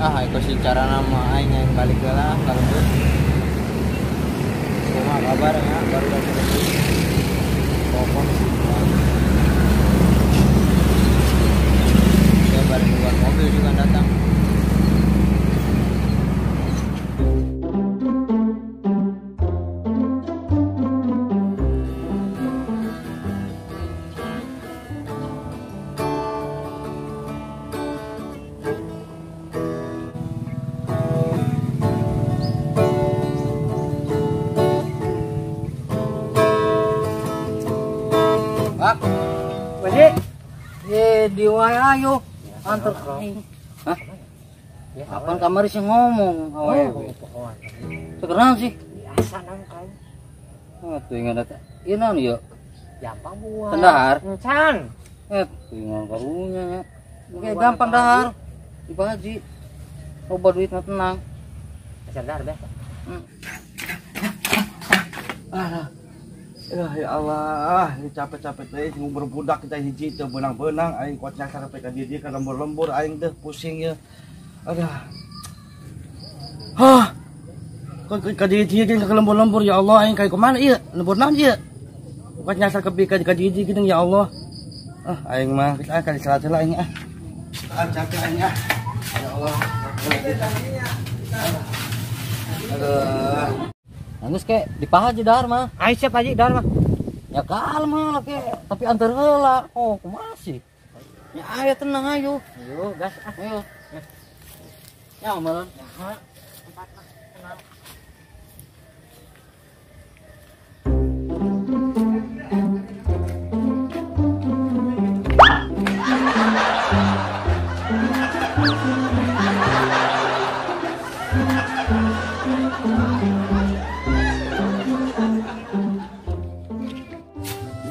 Ah, aing sih cara nama aing yang balik lah kalau lembur. Kumaha kabar ya baru datang lagi. Telepon sih. Saya baru keluar mobil juga datang. Di wae ayo antar aing. Hah? Kapan kamari sih ngomong awewe? Sekarang sih biasa nang kain. Atuh ingat eta. Ieu naon ieu? Gampang buah. Dahar. Encan. Ingat karunya nya. Oke gampang dahar. Dibaji. Loba duit mah tenang. Asal dahar biasa. Ah. Ya Allah, ini capek-capek teh ngumur budak kita hiji teu beunang-beunang aing kuat nyasar sampai ka dieu ka lembur-lembur aing teh pusing ya. Aduh. Hah. Kok ka dieu ka lembur-lembur ya Allah aing ka kumaha ieu? Lembur naon ieu? Kuat nyasar ka ka dieu geuning ya Allah. Ah aing mah geus ah ka salat heula aing ah. Ah capek aing ah. Ya Allah. Aduh. Nangis kek dipaha dahar mah. Ayo siap haji dahar mah. Ya kalem lah kek, tapi antar heula. Oh, kumaha sih? Ya ayo tenang ayo. Ayo gas ah. Ayo. Ya meureun. Ya, tempat mah tenang.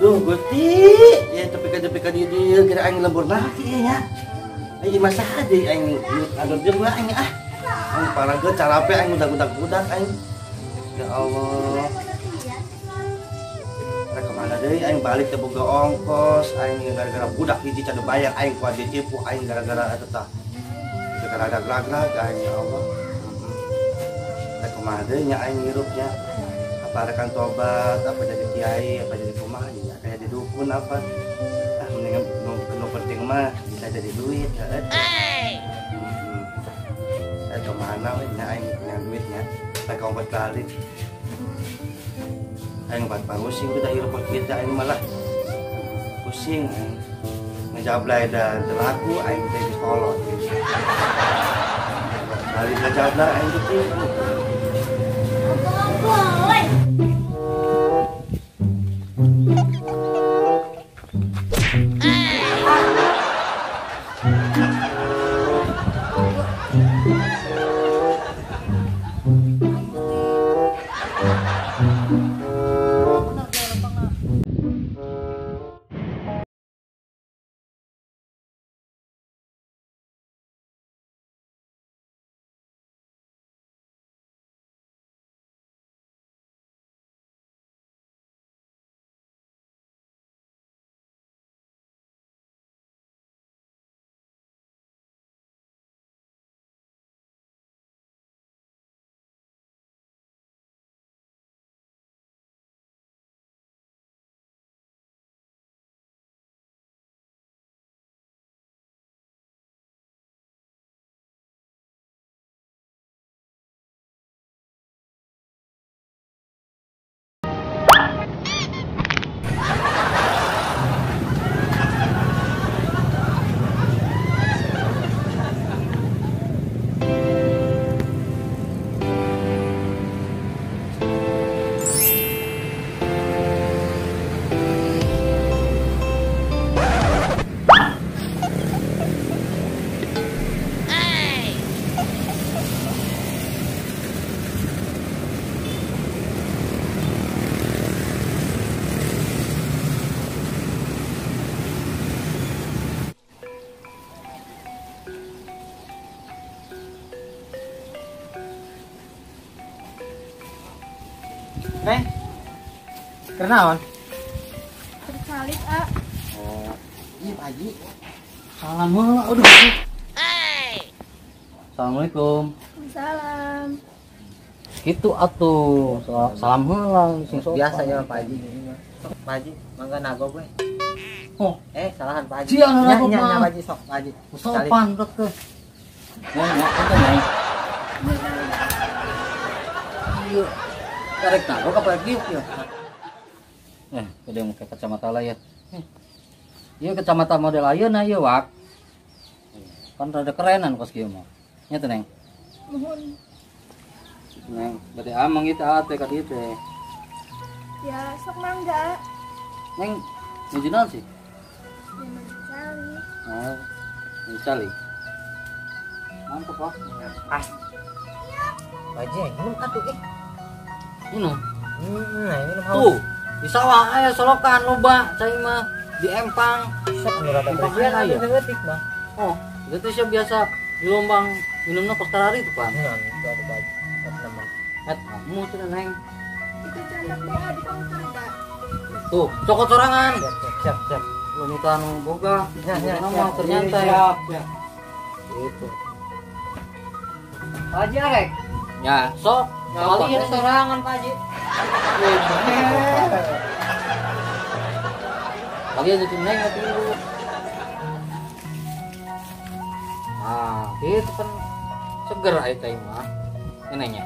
Duh, Gusti, ya tapi ka dieu kira aing lembur lagi ya. Aing masa deui aing anu jeung lah aing ah. Aing parageut carape aing udag-udag aing. Ya Allah. Rek kemana deui aing balik teu boga ongkos, aing gara-gara budak hiji can bayar aing kuat ditipu aing gara-gara eta tah. Gara-gara grag-grag aing ya Allah. Rek kumaha deui nya aing hirupnya. Apa rekan tobat, apa jadi kiai, apa jadi kumaha ya, kayak jadi dukun apa. Ah mendingan nu penting mah bisa jadi duit ya. Saya kemana we nya aing punya duitnya, saya obat balik. Aing obat pusing kita hirup kita aing malah pusing. Ngejablay dan telaku aing teh geus kolot. Balik ngejablay aing teh. Neng, kenaon? Tersalib, ah. Oh, iya Pak Haji. Salam heula, aduh. Assalamualaikum. Salam. Gitu atuh. Salam heula sing sopan. Biasa ya Pak Haji ini mah. Sok Pak Haji, mangga nagog we. Oh, Salahan Pak Haji. Sia nu Nya nagog nya mah. nya Pak Haji sok Pak Haji. Sopan rek teh. Neng, ente neng. Iya. Karek nagog apa diuk ya? Ada yang pakai kacamata lah ya. Iya kacamata model ayeuna ieu wak. Kan rada kerenan kos kieu mah. Nya teh neng. Nuhun. Neng, berarti amang itu teh ka dieu teh. Ya, sok mangga. Neng, nuju naon sih? Ya nuju cali. Oh, nuju cali. Mantap wak. Ah. Pak Haji, minum atuh eh. Minum. Nah, minum haus. Tuh, di sawah aya solokan loba cai mah di empang. Sok anu rada Empang bersihan aya. atuh saeutik mah. Oh, itu sih biasa di lombang minumnya kos tarari tuh, Pak. Nah, itu atuh Pak Haji. Sok nemen. Et, kamu cenah neng. Itu candak doa di konter da. Tuh, cokot sorangan. Siap siap siap siap. Lu minta anu boga, Ya, ya, nama siap. keur nyantai. Siap, siap. Gitu. Pak Haji arek. Ya, sok. Kali Kali ini sorangan Pak Haji. Kali aja tuh neng atuh dulu. Ah, itu kan seger aya teh mah. Ini nengnya.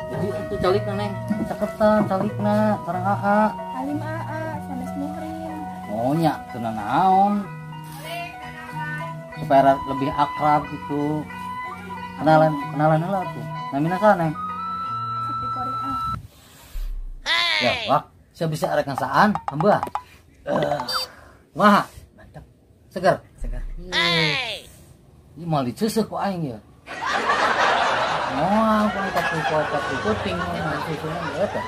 Jadi itu calikna neng, caketan calikna sareng AA. Alim AA, sanes muhrim. Oh nya, teu naon. Supaya lebih akrab gitu. Kenalan, kenalan heula tuh. Namina saha neng? Siti Qoriah. Ya, wah, saya bisa arek ngasaan, hamba. Wah, Mantap, seger. segar. Ini mau diceuseuh ku aing ya. Moal ku aing kapu kuping mah susunan eta.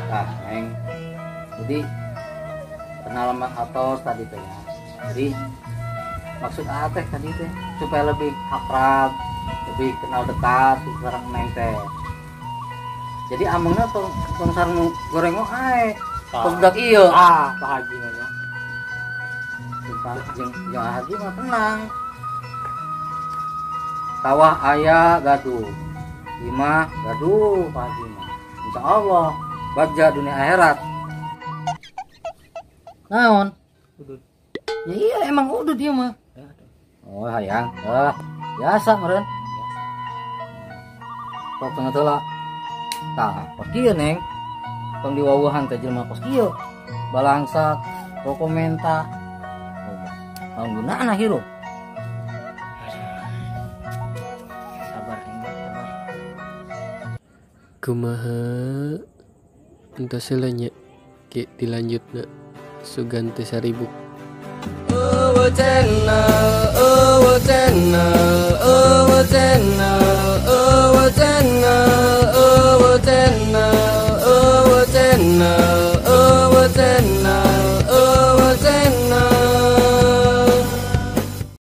Nah, neng. Jadi kenal sama atos tadi teh ya. Jadi maksud AA teh tadi teh supaya lebih akrab, lebih kenal dekat sareng neng teh. Jadi amengna tong tong sareng goreng wae. Tong budak ieu. Ah, Pak Haji mah ya. Jeung jeung Haji mah tenang. Sawah aya gaduh. Imah gaduh Pak Haji mah. Insya Allah bagja dunia akhirat. Naon? Udud. Ya iya emang udud ieu mah. Ya, atuh. Oh hayang. Ah, biasa meureun. Sok tengah heula. Tah, kos kieu neng. Tong diwawuhan teh jelema kos kieu. Balangsak, rokok menta. Naon gunana hirup? Sabar Neng, sabar. Kumaha entos heula nya ke dilanjutna sugan teh saribuk. Eueuh channel, eueuh channel, eueuh channel, eueuh channel, eueuh channel.